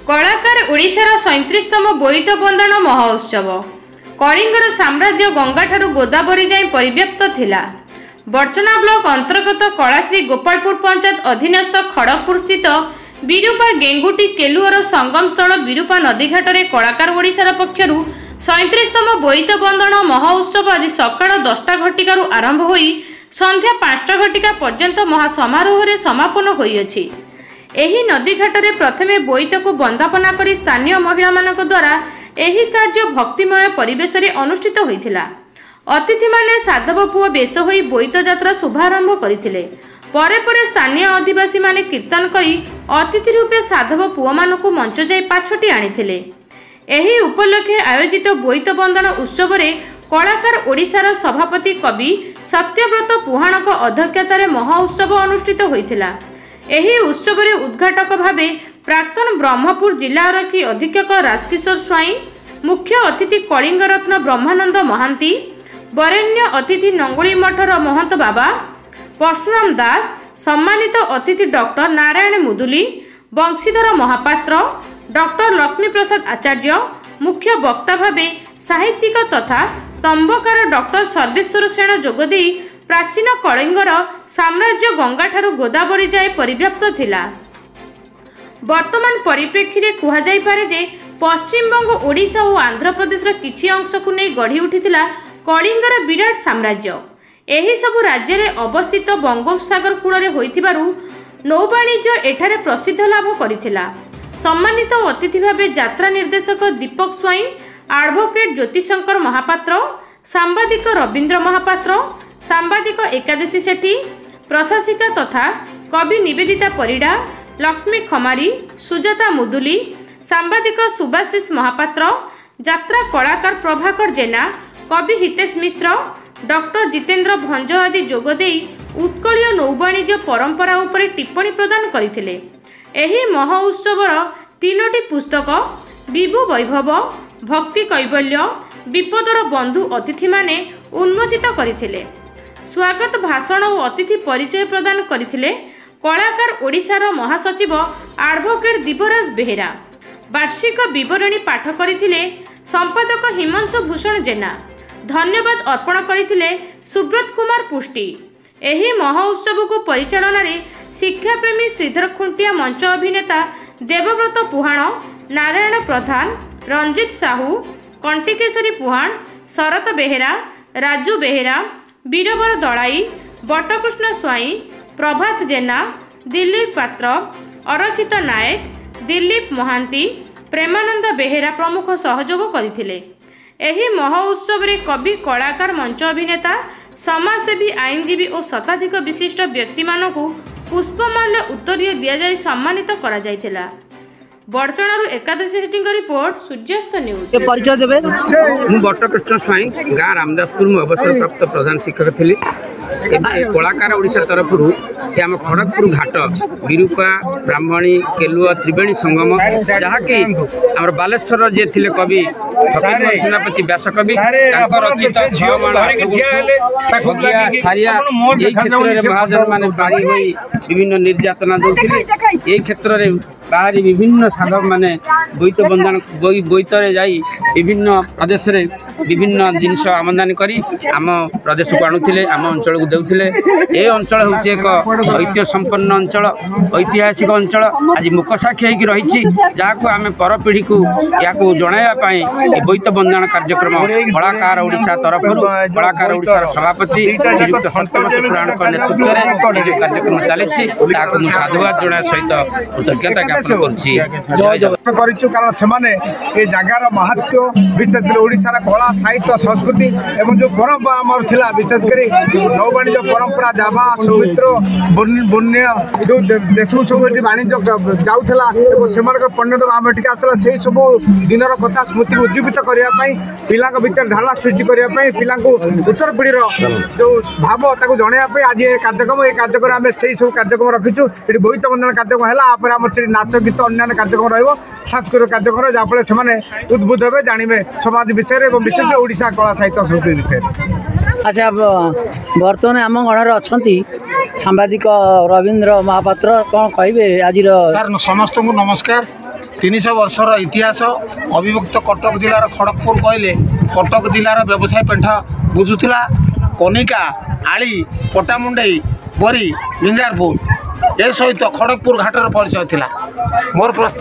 କଳାକାର ଓଡ଼ିଶାର 37ତମ ବୋଇତ ବନ୍ଦାଣ ମହୋତ୍ସବ। କଳିଙ୍ଗର ସାମ୍ରାଜ୍ୟ ଗଙ୍ଗାଠାରୁ ଗୋଦାବରୀ ଯାଏଁ ପରିବ୍ୟାପ୍ତ ଥିଲା। ବଡ଼ଚଣା ବ୍ଲକ ଅନ୍ତର୍ଗତ କଳାଶ୍ରୀ ଗୋପାଳପୁର ପଞ୍ଚାୟତ ଅଧୀନସ୍ଥ ଖଡ଼ଗପୁର ସ୍ଥିତ ବିରୂପା ଗେଙ୍ଗୁଟି କେଲୁଅର ସଙ୍ଗମ ସ୍ଥଳ ବିରୂପା ନଦୀଘାଟରେ କଳାକାର ଓଡ଼ିଶାର ପକ୍ଷରୁ 37ତମ ବୋଇତ ବନ୍ଦାଣ ମହୋତ୍ସବ ଆଜି ସକାଳ 10ଟା ଘଟିକାରୁ ଆରମ୍ଭ ହୋଇ ସନ୍ଧ୍ୟା 5ଟା ଘଟିକା ପର୍ଯ୍ୟନ୍ତ ମହାସମାରୋହରେ ସମାପନ ହୋଇଅଛି। ଏହି ନଦୀଘାଟରେ ପ୍ରଥମେ ବୋଇତକୁ ବନ୍ଦାପନା କରି ସ୍ଥାନୀୟ ମହିଳାମାନଙ୍କ ଦ୍ୱାରା ଏହି କାର୍ଯ୍ୟ ଭକ୍ତିମୟ ପରିବେଶରେ ଅନୁଷ୍ଠିତ ହୋଇଥିଲା। ଅତିଥିମାନେ ସାଧବ ପୁଅ ବେଶ ହୋଇ ବୋଇତ ଯାତ୍ରା ଶୁଭାରମ୍ଭ କରିଥିଲେ। ପରେ ପରେ ସ୍ଥାନୀୟ ଅଧିବାସୀମାନେ କୀର୍ତ୍ତନ କରି ଅତିଥି ରୂପେ ସାଧବ ପୁଅମାନଙ୍କୁ ମଞ୍ଚ ଯାଇ ପାଛୋଟି ଆଣିଥିଲେ। ଏହି ଉପଲକ୍ଷେ ଆୟୋଜିତ ବୋଇତ ବନ୍ଦାଣ ଉତ୍ସବରେ କଳାକାର ଓଡ଼ିଶାର ସଭାପତି କବି ସତ୍ୟବ୍ରତ ପୁହାଣଙ୍କ ଅଧ୍ୟକ୍ଷତାରେ ମହୋତ୍ସବ ଅନୁଷ୍ଠିତ ହୋଇଥିଲା। ଏହି ଉତ୍ସବରେ ଉଦ୍ଘାଟକ ଭାବେ ପ୍ରାକ୍ତନ ବ୍ରହ୍ମପୁର ଜିଲ୍ଲା ଆରକ୍ଷୀ ଅଧୀକ୍ଷକ ରାଜକିଶୋର ସ୍ୱାଇଁ, ମୁଖ୍ୟ ଅତିଥି କଳିଙ୍ଗରତ୍ନ ବ୍ରହ୍ମାନନ୍ଦ ମହାନ୍ତି, ବରେଣ୍ୟ ଅତିଥି ନଙ୍ଗୁଳି ମଠର ମହନ୍ତ ବାବା ପରଶୁରାମ ଦାସ, ସମ୍ମାନିତ ଅତିଥି ଡକ୍ଟର ନାରାୟଣ ମୁଦୁଲି, ବଂଶୀଧର ମହାପାତ୍ର, ଡକ୍ଟର ଲକ୍ଷ୍ମୀପ୍ରସାଦ ଆଚାର୍ଯ୍ୟ, ମୁଖ୍ୟ ବକ୍ତା ଭାବେ ସାହିତ୍ୟିକ ତଥା ସ୍ତମ୍ଭକାର ଡକ୍ଟର ସର୍ବେଶ୍ୱର ସେଣ ଯୋଗଦେଇ ପ୍ରାଚୀନ କଳିଙ୍ଗର ସାମ୍ରାଜ୍ୟ ଗଙ୍ଗାଠାରୁ ଗୋଦାବରୀ ଯାଏ ପରିବ୍ୟାପ୍ତ ଥିଲା। ବର୍ତ୍ତମାନ ପରିପ୍ରେକ୍ଷୀରେ କୁହାଯାଇପାରେ ଯେ ପଶ୍ଚିମବଙ୍ଗ, ଓଡ଼ିଶା ଓ ଆନ୍ଧ୍ରପ୍ରଦେଶର କିଛି ଅଂଶକୁ ନେଇ ଗଢ଼ି ଉଠିଥିଲା କଳିଙ୍ଗର ବିରାଟ ସାମ୍ରାଜ୍ୟ। ଏହିସବୁ ରାଜ୍ୟରେ ଅବସ୍ଥିତ ବଙ୍ଗୋପସାଗର କୂଳରେ ହୋଇଥିବାରୁ ନୌବାଣିଜ୍ୟ ଏଠାରେ ପ୍ରସିଦ୍ଧ ଲାଭ କରିଥିଲା। ସମ୍ମାନିତ ଅତିଥି ଭାବେ ଯାତ୍ରା ନିର୍ଦ୍ଦେଶକ ଦୀପକ ସ୍ୱାଇଁ, ଆଡଭୋକେଟ ଜ୍ୟୋତିଶଙ୍କର ମହାପାତ୍ର, ସାମ୍ବାଦିକ ରବୀନ୍ଦ୍ର ମହାପାତ୍ର, ସାମ୍ବାଦିକ ଏକାଦଶୀ ସେଠୀ, ପ୍ରଶାସିକା ତଥା କବି ନିବେଦିତା ପରିଡ଼ା, ଲକ୍ଷ୍ମୀ ଖମାରୀ, ସୁଜାତା ମୁଦୁଲି, ସାମ୍ବାଦିକ ସୁବାଶିଷ ମହାପାତ୍ର, ଯାତ୍ରା କଳାକାର ପ୍ରଭାକର ଜେନା, କବି ହିତେଶ ମିଶ୍ର, ଡକ୍ଟର ଜିତେନ୍ଦ୍ର ଭଞ୍ଜ ଆଦି ଯୋଗଦେଇ ଉତ୍କଳୀୟ ନୌବାଣିଜ୍ୟ ପରମ୍ପରା ଉପରେ ଟିପ୍ପଣୀ ପ୍ରଦାନ କରିଥିଲେ। ଏହି ମହୋତ୍ସବର 3ଟି ପୁସ୍ତକ ବିଭୁ ବୈଭବ, ଭକ୍ତି କୈବଲ୍ୟ, ବିପଦର ବନ୍ଧୁ ଅତିଥିମାନେ ଉନ୍ମୋଚିତ କରିଥିଲେ। ସ୍ୱାଗତ ଭାଷଣ ଓ ଅତିଥି ପରିଚୟ ପ୍ରଦାନ କରିଥିଲେ କଳାକାର ଓଡ଼ିଶାର ମହାସଚିବ ଆଡଭୋକେଟ ଦିବରାଜ ବେହେରା। ବାର୍ଷିକ ବିବରଣୀ ପାଠ କରିଥିଲେ ସମ୍ପାଦକ ହିମାଂଶୁ ଭୂଷଣ ଜେନା। ଧନ୍ୟବାଦ ଅର୍ପଣ କରିଥିଲେ ସୁବ୍ରତ କୁମାର ପୁଷ୍ଟି। ଏହି ମହୋତ୍ସବକୁ ପରିଚାଳନାରେ ଶିକ୍ଷାପ୍ରେମୀ ଶ୍ରୀଧର ଖୁଣ୍ଟିଆ, ମଞ୍ଚ ଅଭିନେତା ଦେବବ୍ରତ ପୁହାଣ, ନାରାୟଣ ପ୍ରଧାନ, ରଞ୍ଜିତ ସାହୁ, କଣ୍ଟିକେଶରୀ ପୁହାଣ, ଶରତ ବେହେରା, ରାଜୁ ବେହେରା, ବୀରବର ଦଳାଇ, ବଟକୃଷ୍ଣ ସ୍ୱାଇଁ, ପ୍ରଭାତ ଜେନା, ଦିଲ୍ଲୀପ ପାତ୍ର, ଅରକ୍ଷିତ ନାୟକ, ଦିଲ୍ଲୀପ ମହାନ୍ତି, ପ୍ରେମାନନ୍ଦ ବେହେରା ପ୍ରମୁଖ ସହଯୋଗ କରିଥିଲେ। ଏହି ମହୋତ୍ସବରେ କବି, କଳାକାର, ମଞ୍ଚ ଅଭିନେତା, ସମାଜସେବୀ, ଆଇନଜୀବୀ ଓ ଶତାଧିକ ବିଶିଷ୍ଟ ବ୍ୟକ୍ତିମାନଙ୍କୁ ପୁଷ୍ପମାଲ୍ୟ, ଉତ୍ତରୀୟ ଦିଆଯାଇ ସମ୍ମାନିତ କରାଯାଇଥିଲା। ବଡ଼ଚଣାରୁ ଏକାଦଶୀ ସେଠୀଙ୍କ ରିପୋର୍ଟ, ସୂର୍ଯ୍ୟାସ୍ତ ନ୍ୟୁଜ୍। ପରିଚୟ ଦେବେ? ମୁଁ ବଟକୃଷ୍ଣ ସ୍ୱାଇଁ, ଗାଁ ରାମଦାସପୁର। ମୁଁ ଅବସରପ୍ରାପ୍ତ ପ୍ରଧାନ ଶିକ୍ଷକ ଥିଲି। ଏବେ କଳାକାର ଓଡ଼ିଶା ତରଫରୁ ଏ ଆମ ଖଡ଼ଗପୁର ଘାଟ ବିରୂପା, ବ୍ରାହ୍ମଣୀ, କେଲୁଅ ତ୍ରିବେଣୀ ସଙ୍ଗମ, ଯାହାକି ଆମର ବାଲେଶ୍ୱରର ଯିଏ ଥିଲେ କବି ଫକୀରମୋହନ ସେନାପତି, ବ୍ୟାସକବି, ତାଙ୍କ ରଚିତ 6 ମାଣ 8 ଗୁଣ୍ଠ, ଭଗିଆ, ସାରିଆ, ଏଇ କ୍ଷେତ୍ରରେ ମହାଜନ ମାନେ ବାରି ହୋଇ ବିଭିନ୍ନ ନିର୍ଯାତନା ଦେଉଥିଲେ। ଏଇ କ୍ଷେତ୍ରରେ ବାହାରି ବିଭିନ୍ନ ସାଧବମାନେ ବୋଇତ ବନ୍ଦାଣ, ବୋଇତରେ ଯାଇ ବିଭିନ୍ନ ପ୍ରଦେଶରେ ବିଭିନ୍ନ ଜିନିଷ ଆମଦାନୀ କରି ଆମ ପ୍ରଦେଶକୁ ଆଣୁଥିଲେ, ଆମ ଅଞ୍ଚଳକୁ ଦେଉଥିଲେ। ଏ ଅଞ୍ଚଳ ହେଉଛି ଏକ ଐତିହ୍ୟ ସମ୍ପନ୍ନ ଅଞ୍ଚଳ, ଐତିହାସିକ ଅଞ୍ଚଳ, ଆଜି ମୁକସାକ୍ଷୀ ହେଇକି ରହିଛି, ଯାହାକୁ ଆମେ ପରପିଢ଼ିକୁ ଏହାକୁ ଜଣାଇବା ପାଇଁ ଏ ବୋଇତ ବନ୍ଦାଣ କାର୍ଯ୍ୟକ୍ରମ କଳାକାର ଓଡ଼ିଶା ତରଫରୁ କଳାକାର ଓଡ଼ିଶାର ସଭାପତି ଶ୍ରୀଯୁକ୍ତ ସତ୍ୟବ୍ରତ ପୁରାଣଙ୍କ ନେତୃତ୍ୱରେ ଏ ଯେଉଁ କାର୍ଯ୍ୟକ୍ରମ ଚାଲିଛି, ତାହାକୁ ମୁଁ ସାଧୁବାଦ ଜଣାଇବା ସହିତ କୃତଜ୍ଞତା ଜ୍ଞାପନ କରୁଛି। ଜୟ ଜଗନ୍ନାଥ। କରିଛୁ, କାରଣ ସେମାନେ ଏ ଜାଗାର ମାହାତ୍ମ୍ୟ, ବିଶେଷ କରି ଓଡ଼ିଶାର କଳା, ସାହିତ୍ୟ, ସଂସ୍କୃତି ଏବଂ ଯେଉଁ ପରମ୍ପରା ଆମର ଥିଲା, ବିଶେଷ କରି ନୌବାଣିଜ୍ୟ ପରମ୍ପରା, ଜାଭା, ସୁମିତ୍ର, ବନ୍ୟ ଯେଉଁ ଦେଶକୁ ସବୁ ଏଠି ବାଣିଜ୍ୟ ଯାଉଥିଲା ଏବଂ ସେମାନଙ୍କର ପଣ୍ୟ ଆମ ଏଠିକି ଆସୁଥିଲା, ସେଇ ସବୁ ଦିନର କଥା ସ୍ମୃତିକୁ ଉଜ୍ଜୀବିତ କରିବା ପାଇଁ, ପିଲାଙ୍କ ଭିତରେ ଧାରଣା ସୃଷ୍ଟି କରିବା ପାଇଁ, ପିଲାଙ୍କୁ ଉତ୍ତର ପିଢ଼ିର ଯେଉଁ ଭାବ ତାକୁ ଜଣାଇବା ପାଇଁ ଆଜି ଏ କାର୍ଯ୍ୟକ୍ରମ। ଏ କାର୍ଯ୍ୟକ୍ରମ ଆମେ ସେଇ ସବୁ କାର୍ଯ୍ୟକ୍ରମ ରଖିଛୁ। ଏଠି ବୋଇତ ବନ୍ଦନ କାର୍ଯ୍ୟକ୍ରମ ହେଲା ପରେ ଆମର ସେଠି ନାଚ ଗୀତ ଅନ୍ୟାନ୍ୟ କାର୍ଯ୍ୟକ୍ରମ ରହିବ, ସାଂସ୍କୃତିକ କାର୍ଯ୍ୟକ୍ରମ, ଯାହାଫଳରେ ସେମାନେ ଉଦ୍ବୁଦ୍ଧ ହେବେ, ଜାଣିବେ ସମାଜ ବିଷୟରେ ଏବଂ ବିଶେଷ କରି ଓଡ଼ିଶା କଳା, ସାହିତ୍ୟ, ସଂସ୍କୃତି ବିଷୟରେ। ଆଚ୍ଛା, ବର୍ତ୍ତମାନ ଆମ ଗଣରେ ଅଛନ୍ତି ସାମ୍ବାଦିକ ରବୀନ୍ଦ୍ର ମହାପାତ୍ର। କ'ଣ କହିବେ ଆଜିର? ସାର୍, ସମସ୍ତଙ୍କୁ ନମସ୍କାର। 300 ବର୍ଷର ଇତିହାସ। ଅବିଭକ୍ତ କଟକ ଜିଲ୍ଲାର ଖଡ଼ଗପୁର କହିଲେ କଟକ ଜିଲ୍ଲାର ବ୍ୟବସାୟ ପେଣ୍ଠ ବୁଝୁଥିଲା। କନିକା, ଆଳି, ପଟ୍ଟାମୁଣ୍ଡେଇ, ବରି, ବିଞ୍ଜାରପୁର ଏ ସହିତ ଖଡ଼ଗପୁର ଘାଟର ପରିଚୟ ଥିଲା। ମୋର ପ୍ରସ୍ତାବ